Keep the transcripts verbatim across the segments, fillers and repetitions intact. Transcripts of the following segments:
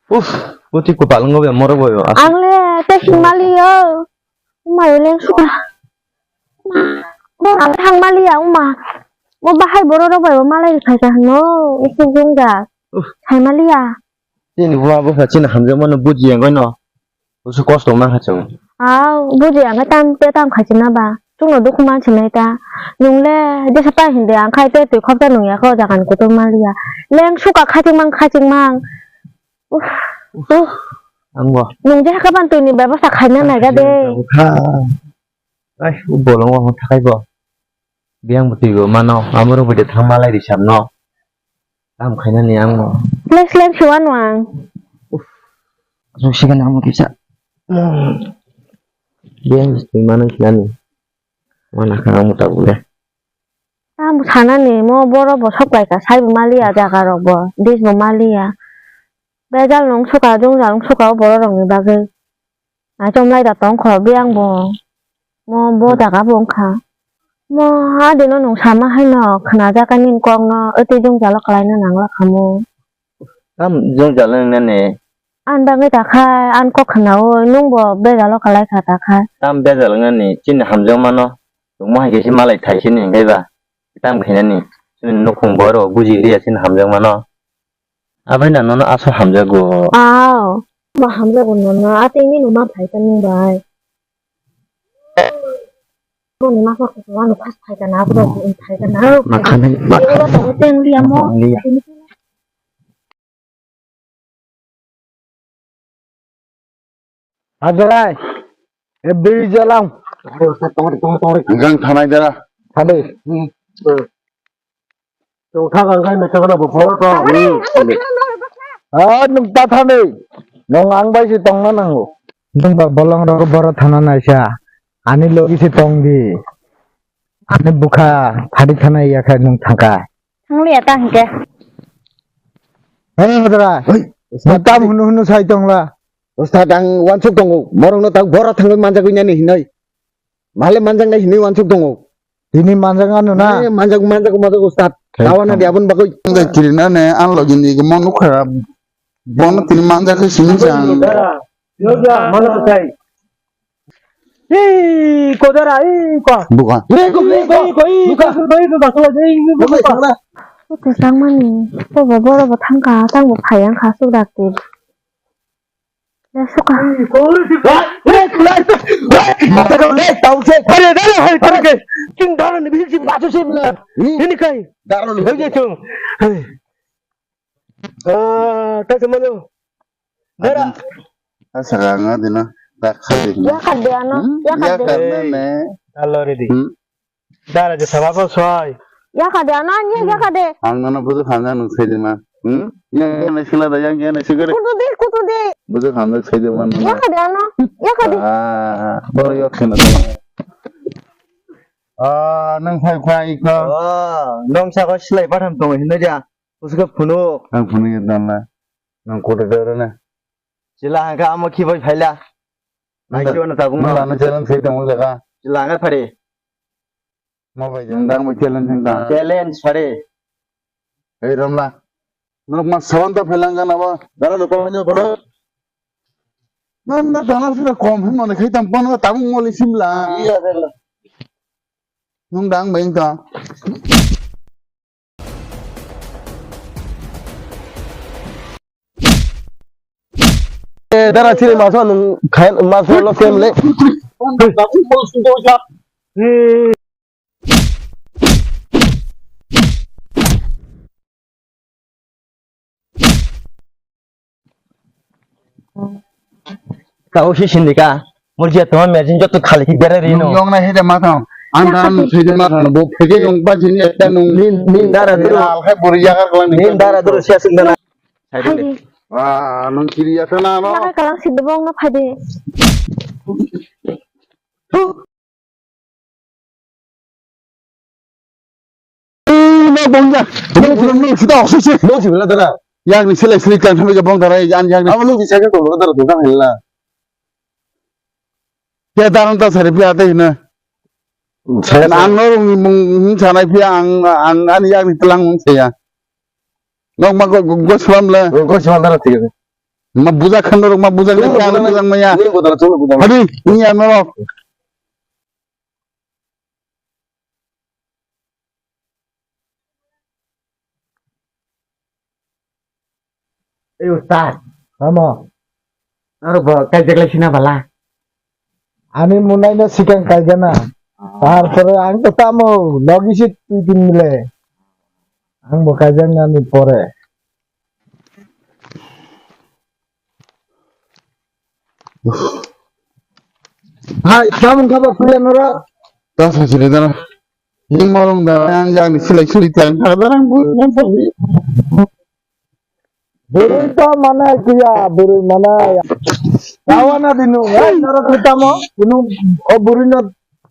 Uff, buti kupalwngo be morok bai o. Ang le tei himaliyo. Uma le suka. Bo ang thang maliya uma. Bo bahai borok rok bai bo malai phai ka hino. Uff. Sai maliya. Chini buma bupha chini hamjakmano buji yang no. Usu kosto ma ha chong. Aw, buji ang tam te tam khai china ba. Chungno dukhu man sinai ta. Nung le jesa pa hindi ang khai te twi khop ta nung ya ko jagan kutung maliya. Leng suka khaching mang khaching mang. Uff. Uff. Ang bo. Nung je hakaban twi ni bebasta khaina nai ga de. Ha. Ai, u bolong o thakai bo. Biyang bwtwi bo mano, amorok bai de thang malai ri sam no. Tam khaina ni ang no. Sleng sleng se wano ang. Asuk sigan amo kisa. Biyang bwtwi mano kisa ni. Wana kha amo tabuk le. Tamo sanani mo borok bo sok bai ka, sai bo maliya jaga rok bo, dis bo maliya. Bejal nung suka, jwngjal nung suka o borok rok ni bagwi. Achom lai da tong kho biyang bo. Mo bo jaga bo wngkha. Mo adino nung sama hai no khna jak ani kok no, tei jwngjal o kwlai na nang la kha mo. Tam jwngjal wng nani? An bagwi ta khai, an kok khna o, nung bo bejal o kwlai kha ta khai. Tam bejal wng nani, chini hamjak mano. Tongma hai khe se malai thai se ni hwnkhe ba. Tam khainani. Chini nukhung borok buji liya chini hamjakmano. Abai na nono aswk hamjago. Aw, ma hamjago nono. A tei nini ma phai ta nung bai. Nini ma phai ta, ano phas phai ta na, abo rok phai ta na. Ma khanai, ma khanai. Abo rok teng liya mo. Liya. Hajarai, e biri jalang. Gang thanai dara. Thani. Tong thang ang kai mecha kana bo phoro to. Ah, nung ta thani. Nung ang bai se tongna nango. Nung ba bolong rok boro thana naisa. Ani logi se tong di. Ani bukha phari thana ya kha nung thangka. Thang liya ta hingke. Hei, Hajara. Hei, nang tam hunu hunu sai tong la. Ustad, ang wansuk tongo. Morokno tak bora thangwi manjagwi nani hinoi. Male manjaknai hinoi wansuk tongo. Tini manjak ano na? Eh, manjak, manjak, manjak, Ustad. Thai Tawana thang. Di abon bagwi. Ang kirina ne, ang login di, mo nukha. Bono tini manjak khe sini chang. Yoga, mana petai. Hei, kodara, hei, ko. Buka. Hei, ko, hei, ko, hei, ko, hei, ko, hei, ko, hei, ko, hei, ko, hei, ko, hei, ko. Ote tangmani, bobo boro bo thangka, tangbo phai wngkha, suk dak di. Ya, suka. Mata kau le, tau se. Hari, hari, hari, hari ke. Ching dara ni bisi, bisi bacu se bela. Ini kai. Dara ni. Hai je chung. Hai. Ah, ta se mano. Dara. Asaka nga dina. Dakha de. Ya kade ano, hmm? Ya kade. Ya kade ne. Alo ready. Hmm? Dara je sababo soi. Ya kade ano, ya, ya kade. Ang nana buju khanja nung sai de ma. Hmm? Yang yang nai sila da, yang yang nai sigare. Kutu de, kutu de. Buju khanja sai de ma. Ya kade ano, ya kade. Ah, boro yok sina da. Ah, nang phai phai ko. Ah, nong sa ko silai patham tong hinoi dia. Uske phunuk. Ang phunuk ya dan la. Nang kote dara na. Chila hangka amo khibai phaila. Nang khibai na tabung. Nang lana challenge khai tong jaga. Chila hangka phari. Ma bai jang dang bai challenge hangka. Challenge phari. Ei Ramla. Nang ma sawan ta phailanga na ba. Dara lo phailanga ba. Nang na dana sura kom hin mane khai tam pan tabung moli simla. Iya dala. Nung dang bai ta. Eh, dara chini maso nung khain maso lo kem le. Ka o si sindika. Murjia toma merjin joto khali ki bera rino. Nung yong na hede ma thang. Ang dara nung sede ma thang. Bo phege yong ba jini ekta nung. Nin, nin dara duro. Al khai bori yagar klang nin. Nin dara duro sia sindana. Hai. Ah, nung kiri ya sana no. Yagar kalang sinde bong na phade. Nung bong ya. Nung sita osu si. Nung sita dara. Yang ni sila sila kan sampai ke bong dara yang yang. Apa nung bisa ke kong dara tu kan hela. Ke dara ta sari pia te na. Saya ang no mung sanai pia ang ang an yang ni telang mung saya. Nok ma go go suam la. Go suam dara tiga. Ma bujak khan norok ma bujak le kang bujak maya. Nini bodol chwngno bujak. Hadi, ni ano. Ei ustad. Tamo. Aro bo kaijak lai sina bala. Ani munai no sikang kaijana. Tarpore ang to tamo logi si tui tin mile. Ang bo kaijak nani pore. Hai, tamo khabar puya nora. Ta sa sile dana. Ni morong da ang jang ni silai suli tang kha da ang bu nang pa. Burui to mana kuya, burui mana ya. Tawana dinu, eh, noro kitamo, kunu, o burui no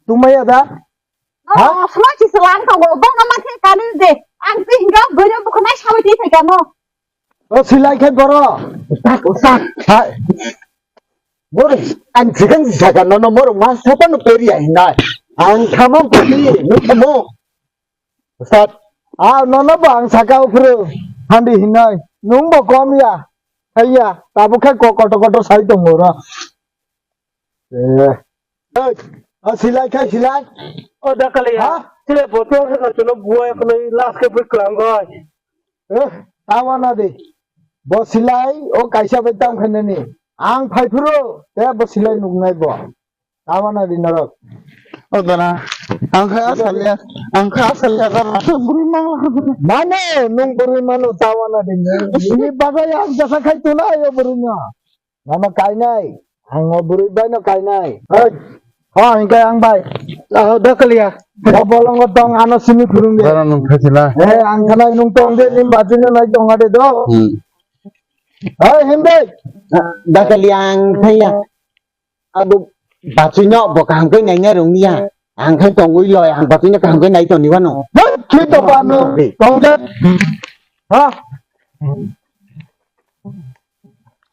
tumaya da? Ha? Oh, sma si selang to, go, go, no, ma, the, kanu, de. Ang, si, hingga, burui, buku, nai, sawi, ti, thai, kanu. O, silai, khai, boro. Usak, usak. Hai. Burui, ang, sikan, si, saka, no, no, moro, ma, sapa, no, peri, ai, nai. Ang, thamam, peri, no, thamam. Ustad. Ah, nono bo ang saka uphuru handi hinoi. Nung bo kom ya. Hai ya, tabuk khe ko kotor kotor sai tongo ro. Eh. Oi, o silai khai silai. O dakali ya. Ha? Sile botol khe kono buai kono last khe bwklang goi. Eh, tawana de. Bo silai o kaisa bai tam khainani. Ang phaiphuru te bo silai nuknai bo. Tawana di norok. O dana. Ang kha asalya, ang kha asalya dana. Buri mangla. Mano, nung buri mano tawana di. Ini bagai ang jasa khai tuna ayo buri no. Mano kainai. Ang o buri bai no kainai. Hoi. Ho, hingkai ang bai. Ah, da kaliya. Da bolong o tong ano simi phurung de. Dana nung khaisila. Eh, ang khanai nung tong de, nim bajino nai tong ade do. Hmm. Hoi, himbe. Da kaliya ang khaiya. Abo bachwino bo kaham khe naina rwngya. Ang khe tongwi loi, ang bachwino kaham khe nai tongni wano. Hei, khe to bano, tongde. Ha?